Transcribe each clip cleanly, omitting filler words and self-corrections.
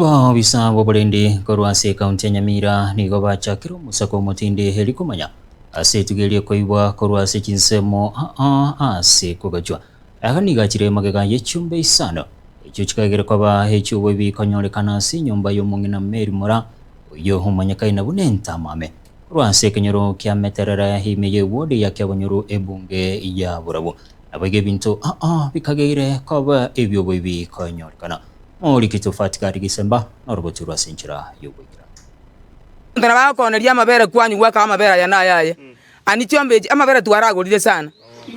Abaobisa b'oborendi korwa ase ekaunti ya Nyamira nigo bachakire omosako omotindi erio komanya ase etugo eria ekoibwa korwa ase chinsemo aa ase kogachwa. Aya nigo achire magega ye chiombe isano echio chikaegera koba echi'oboibi konyorekana ase enyomba y'omong'ina Mary Moraa oyio omonyekaine buna entamame korwa ase ekenyoro kia Meterere ime y'eward ya Kiabonyoru ebunge ya Borabu. Naboigo ebinto aa bikageire koba ebi'oboibi konyorekana. Moriki Tofati Gisemba noroboti rw'ase enchera y'ogoikera. Abanto nabo bagokooneria amabere kwanywa gwakaba amabere aya naye aye. Ani chiombe echi amabere twaragorire sana.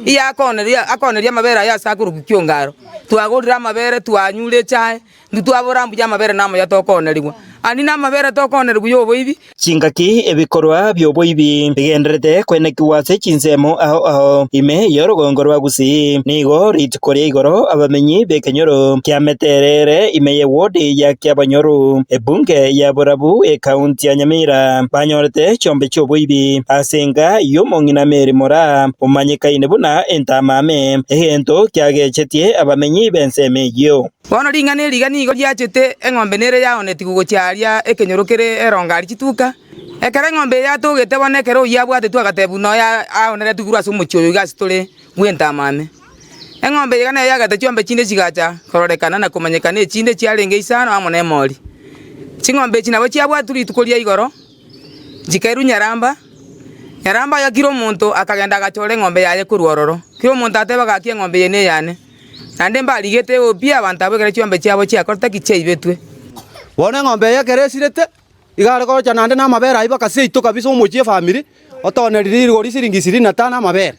Iye akooneria akooneria amabere aye ase akorokwa kiongaro. Twagorire amabere twanyure echae, intwe twabora mbuya amabere namuya tokoonerigwa. Ani namabere tokoonerigwa y'oboibi. Chingaki ebikorwa bi'oboibi bigendererete koenekigwa ase chinsemo ao ao ime y'orogongo rwa Gusii. Nigo rituko ria igoro abamenyi b'ekenyoro kia Meterere ime y'ewodi ya Kiabanyoru, ebunge ya Borabu ekaunti ya Nyamira banyorete chiombe chi'oboibi ase enka y'omong'ina Mary Moraa omanyekaine buna Entamame, egento kiagechetie abamenyi b'ensemo eyio. Bono ring'ana eri iga nigo riachete, eng'ombe nere yaonetigwe gochia aria ekenyoro kere erongo aria chituka. Ekero eng'ombe eye yatogete bono ekero oyio abwatetwe agatebwa buna oyo aoneretwe korwa ase omochie oyo iga ase tore bw'entamame. Eng'ombe eye iga nero yagete chiombe chinde chigacha kororekana na komanyekana echinde chiarenge isano amo nemori. Ching'ombe echi nabo chiabwatwe rituko ria igoro, chikairwa nyaramba, nyaramba aya kera omonto akagenda agachora eng'ombe yaye korwa ororo. Kera omonto ateba gaki eng'ombe eye neyane. Naende mbarigete pi abanto abwo ekero chiombe chiabo chiakorete ki chiaibetwe. Bono eng'ombe eye ekero esirete, iga are gocha naende na amabere ayio mpaka seito kabisa omochie efamiri, otonerire rigori siringi ishirini na tano amabere.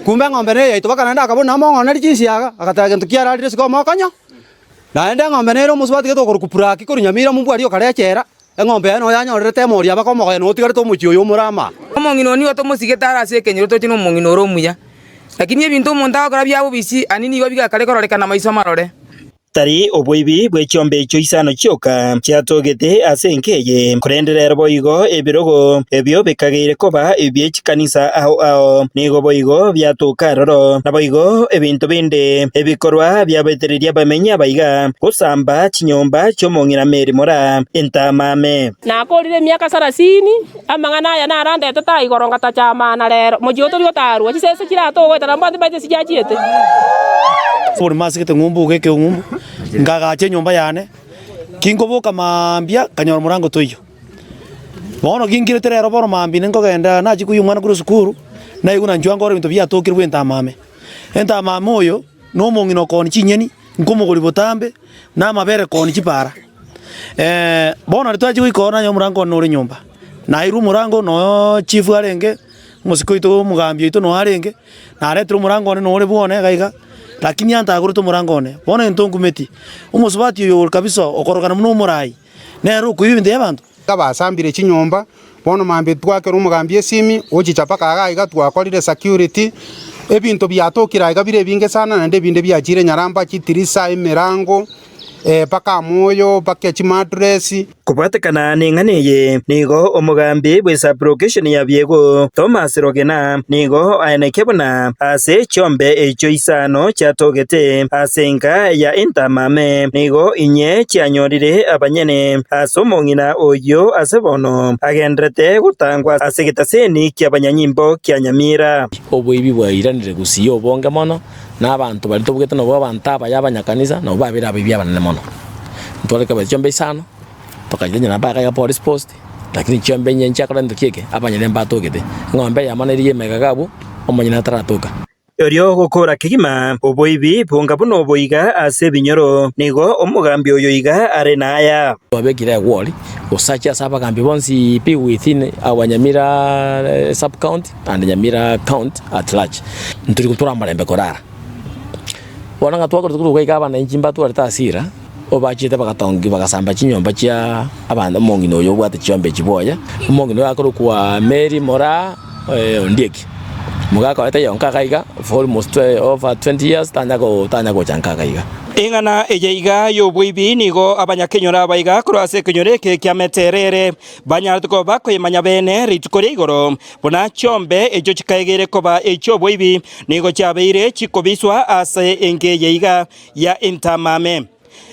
Kumbe eng'ombe neye yaito mpaka naende akabuna among'oneri chinsiaga, agateba gento kiararire isiko omokonyo, naende eng'ombe nere omosubati gete okorokwa Puraki korwa Nyamira mobua aria okare echela, Eng'ombe yaye noyo yanyorerete emori aba komogoya na otigarete omochie oyo omore ama. Omong'ina oo nigo tomosigete are ase ekenyoro toche nomong'ina ore omuya, lakini ebinto omonto agokora bia bobisi ani nigo bigakare kororekana maiso marore. Tari oboibi bwe chiombe echio isano chioka chiatogete ase enka eye, korende rero boigo ebirogo ebio bikageire koba ebie chikanisa ao ao nigo boigo biatoka aroro. Naboigo ebinto binde ebikorwa biabetereria abamenyi abaiga gosamba chinyomba chi'omong'ina Meri mora entamame. Nakorire emiaka sarasini, amang'ana aya narandete taa igoro ngatacha amana rero, mochie otori otarua, chisese chiratogoeta na mbwanti mbaete ase chiachiete. Oborimo ase gete ng'umbu iga ekeng'umbu, nkagacha enyomba yane, kinkoboka maambia, nkanyora omorango toiyo. Bono ginkirete rero bono mambia ninkogenda nachia koiywa omwana korwa esukuru, naigwa na inchuo nkore ebinto biatokire bwa entamame. Entamame oyo, na omong'ina okoonia chinyeni, nkomogori botambe, na amabere koonia chipara. Bono riria twachia goika ororo nanyora omorango one nore nyomba, nairwe omorango nooo chief arenge, omosike oito omogambi oito noo arenge, naretire omorango one nore bwone iga iga, lakini antagorete omorango one. Bono egento nkumeti, omosubati oyo ore kabisa okorokana buna omorai, nere okoiba ebinto bia abanto. Basambire chinyomba, bono mambia twakera omogambi esimi, ochicha mpaka iga iga twakorire security, ebinto biatokire aiga bire ebinge sana naende ebinde biachire nyaramba, chitirisa, emerango, mpaka amoyo, mpaka chimattress. Kobwatekana neng'ana eye, nigo omogambi bw'esablocation ya Biego, Thomas Rogena, nigo aenekia buna ase chiombe echio isano chiatogete ase enka ya entamame, nigo inye chianyorire abanyene ase omong'ina oyio ase bono agenderete gotangwa ase egetaseni ki'abanyanyimbo kia Nyamira. Oboibi bwairanire gusii obonge mono, na abanto baria tobugete nabwo abanto abaya abanyakanisa, nabwo babeire abaibi abanene mono. Ntware kobea chiombe isano, tokachirenyera mpaka iga police post, lakini chiombe inye nchiakora gento ki eke, abanyene mbatogete. Eng'ombe eyemo nere eye emegega abwo, omonyene ataratoka. Erio gokora kegima oboibi bonga buna obo iga ase ebinyoro, nigo omogambi oyo iga are naya. Twabekire egwori gosacha ase abagambi bonsi pi within our Nyamira sub county and Nyamira county at large. Ntori gotura amalembe korara. Bono ng'a twakorete korwa iga abananchi mbatwarete hasira, obachete bagatongi bagasamba chinyomba chia abanto omong'ina oyo obwate chiombe echi bwoye, omong'ina oyo akorokwa Mary Moraa Ondieki. Omogaka oye taiyo nka iga for almost over 20 years tanya go tanya gocha nka iga. Eng'ana eye iga y'oboibi nigo abanyakenyoro aba iga korwa ase ekenyoro eke kia Meterere banyarete koba bakoyemanya bene rituko ria igoro, buna chiombe echio chikaegeire koba echi'oboibi, nigo chiabeire chikobiswa ase enka eye iga ya entamame.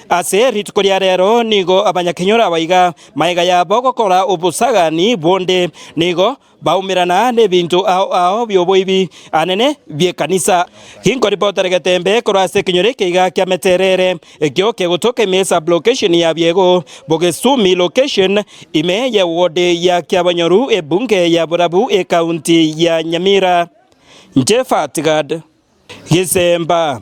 Ase rituko ria rero nigo abanyakenyoro aba iga magega yabo gokora obosagani bonde, nigo baumerana nebinto ao ao bi'oboibi anene bi'ekanisa. Ginkoripotera getembe korwa ase ekenyoro eke iga kia Meterere, ekio kegotoka ime esublocation ya Biego, Bogesumi location, ime ye ward ya Kiabanyoru ebunge ya Borabu ekaunti ya Nyamira. Inche Fatgad Gisemba.